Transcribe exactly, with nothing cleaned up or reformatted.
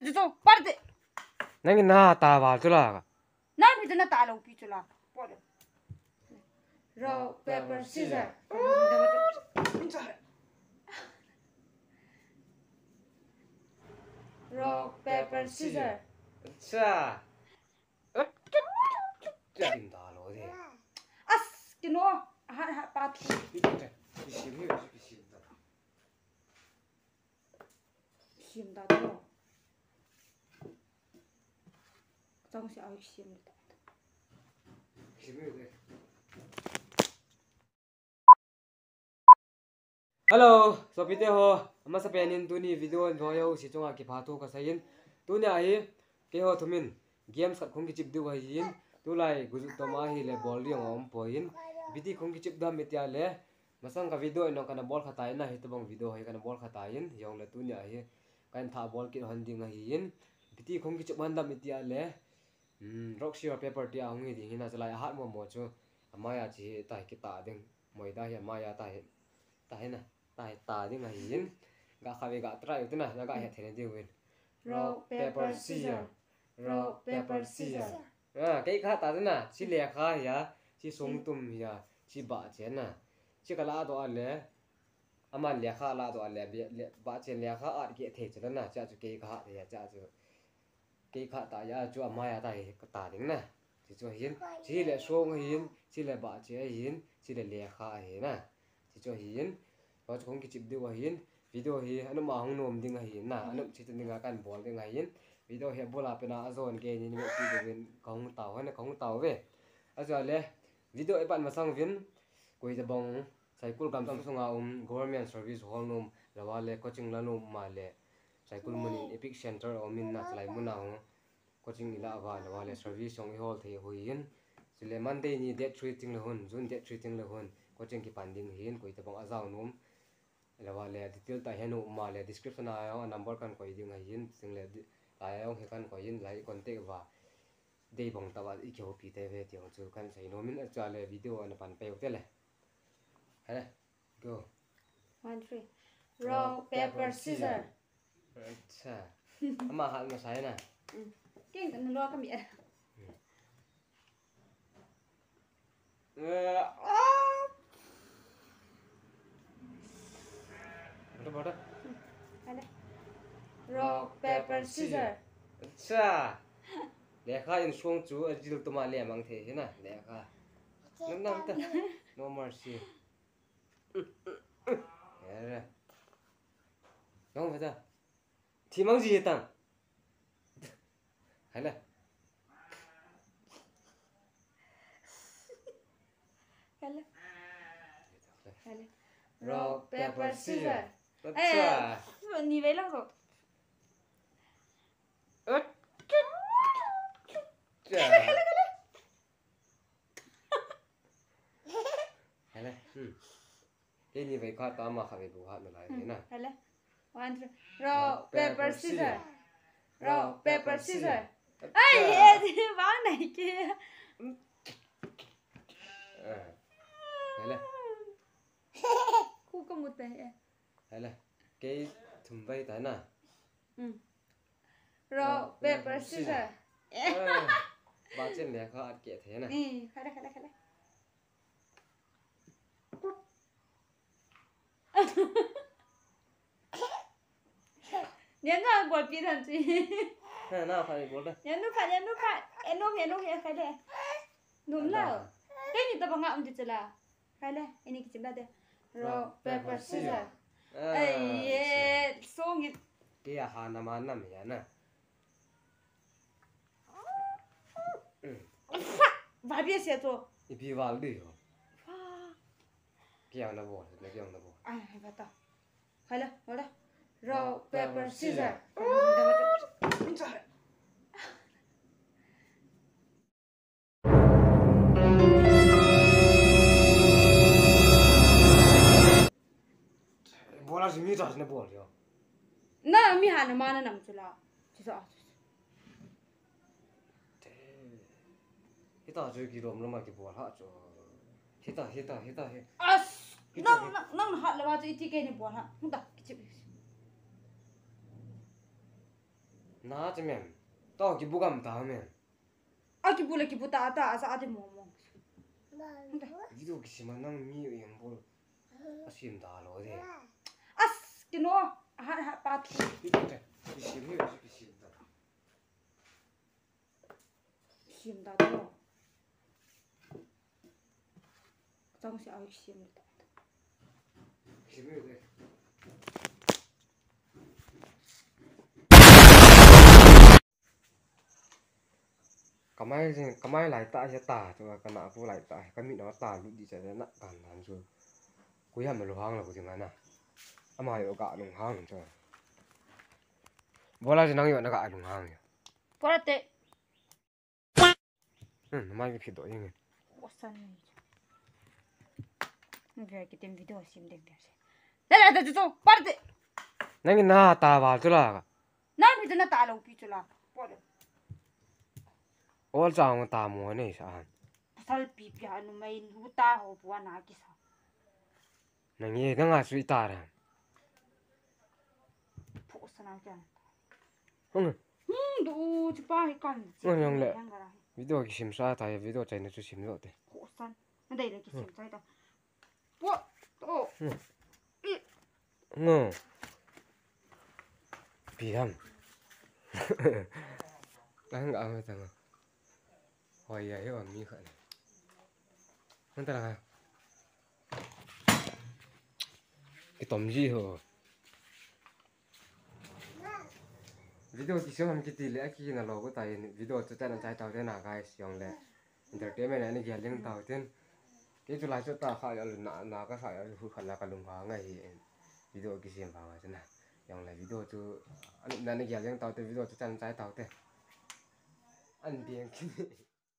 Chu chu, par de. Nangin nata val chu la. Nang pi chu nata lou pi chu la. Rock, paper, scissor. Rock, paper, scissor. Acha. Cha din da lo de. As, kino. Ha, ha, pat. Kisim hi, kisim da. Kisim da lo. Chang si ai kisim da. Kisim hi de. Hello, sopite ho, amasapen in tuni video in voi ho si chunga kipathu kasei in. Tunia hi, keiho thumin, games khat khong kichip diu ahin, tulai guju toma hile bol ding aum poi in, ipi ti khong kichip dam itia le, masang ka video in kana bol kha tai na, hitobang video hi kana bol kha tai in, jongle tunia hi, kahin tha bol kit hon ding ahin, ipi ti khong kichip hon dam itia le, Hmm, rock, scissor, paper tia hung hi ding hina, chalai ahat mo mo chu. Amaya chi hi ta hi kita ding. Moida hi amaya ta hi. Ta hi na. Ta hi ta ding ahin. Ga kha ve ga try u tina, na ga het thei diu vin. Rock, paper, scissor. Rock, paper, scissor. Ah, kei ka ta tina. Chi lekha hi a, chi songtum hi a, chi bahchena. Chi kala do a le. Aman lekha la do a le, be-, le, bahchen lekha at kithei chu na, cha chu kei ka ha thei a, cha chu. Kei kha ta ya chu amaya ta hi ka ta ding na. Chi chu hin, chi le song hin, chi le bahche hin, chi le lekha hin na. Chi chu hin, ko chu khong kichip diu ahin, video hi, anuma hung nom ding ahin na, anum chi ding a kan bol ding ahin, video hi bula pena a zon ke ni ni pi ding ka hung tau, ha na ka hung tau ve. A chu le, video i pan masang vin, koi tabang, Saikul gamsung sunga um, government service hol nom, lawa le coaching la nom ma le, Saikul munin epic center a um in na chalai muna hung, coaching ila va, lawa le service jong i hol thei hui in, chule Monday ni date three ting le hun, June date three ting le hun, coaching kipan ding hin, koi tabang a jao nom, lawa le detail ta henu ma le description a jong a number kan koi ding ahin, ting le di-, la jong hi kan koi in, lai contact va, dei bang ta va i kihoupi te ve ti jong chu kan sei nom in, a chu le video ana pan pe u te le. Hale, go. One, three. Rock, paper, scissor. Acha. Ama hat masa na. Mm. Keng kan lo ka mi. Mm. Eh, ah. Bata, bata. Hale. Rock, paper, scissor. Acha. Lekha in song chu a jil tuma le mang thei hina, lekha. Nam nam ta. No mercy. Hale. Nong bata. Thi mang ji tang. Hale. Hale. Hale. Rock, paper, scissor. Acha. Eh, ni ve lang ko. Acha. Hale, hale, hale. Hale. Hmm. Keini vei khat ta, ama khat vei bu hat nalai ve na. Hale. One, two, three. Rock, paper, scissor. Rock, paper, scissor. Ai, eh, di vang nai ke. Eh. Hale. Khu ka mut pe, eh. Hale. Kei thum vei ta na. Hmm. Rock, paper, scissor. Eh. Ba chen le kha at ke the na. Eh, khale, khale, khale. Nia nu bol pi than chi. Na, na, kha bol da. Nia nu kha, nia nu kha. Eh, nom, nia nu, eh, kha de. Nom la. Keini tabang a um di chala. Kha le, ini kichim la de. Rock, paper, scissor. Ai, eh, song it. Kei a ha na ma nam ya na. Val bia sia chu. Ipi val di ho. Fa. Kei a na bol, na kei a na bol. Ai, hai bata. Hala, hala. Rock, paper, scissor. Bola si mi ta si na bol yo. Na mi ha na ma na nam chu la. Chu sa. Hita chu ki rom lama ki bol ha chu. Hita, hita, hita, hi. As! Hita, nang, hita. Nang, nang hat lama chu iti keini bol ha. Hung ta, kichip. Na che mem. To kibu gam ta mem. A kibu le kibu ta ta asa ati mo mo. Video kisima nang mi yang bol. Asim da lo de. As kino. Ha ha pa. Kisim ni kisim da. Kisim da to. Chang si ai kisim da. Kisim ni de. Kamai jing, kamai lai ta hi ta, chu kana pu lai ta, kami na ta lu di cha na kan nan chu. Ku ya ma lu hang lo ku jing ana. Ama yo ga lung hang chu. Bola jing nang yo na ga lung hang yo. Pora te. Hmm, mai ki phit do jing. Osan ni. Ni ve ki tem video sim ding ding se. La la ta chu chu, pora te. Nang na ta va chu la. Na mi tu na ta lo pi chu la. Pora. Ol chang ta mo nei sa han. Pasal pi pi ha numei nu ta ho pu ana kisa. Nang ye nang a sui ta ra. Pho sana kya. Hung. Hmm, du chu pa hi kan. Nang yong le. Yang gara. Video kisim sa ta, video chai na chu sim lo te. Pho san. Na dei le kisim chai ta. Pho. To. Hmm. I. Ngo. Pi ham. Ang ang ta ngo. Hoi ya, yo mi kha. Hon ta la. Kitom ji ho. Video kisim ham kiti le, aki na lo ko ta in. Video chu chana chai tau te na guys, yong le. Entertainment ani gel ling tau tin. Kei chu lai chu ta kha ya na, na ka sa ya hu kha la ka lung ha ngai hi. Video kisim ba nga chu na. Yong le video chu ani na ni gel ling tau te, video chu chana chai tau te. An biang ki.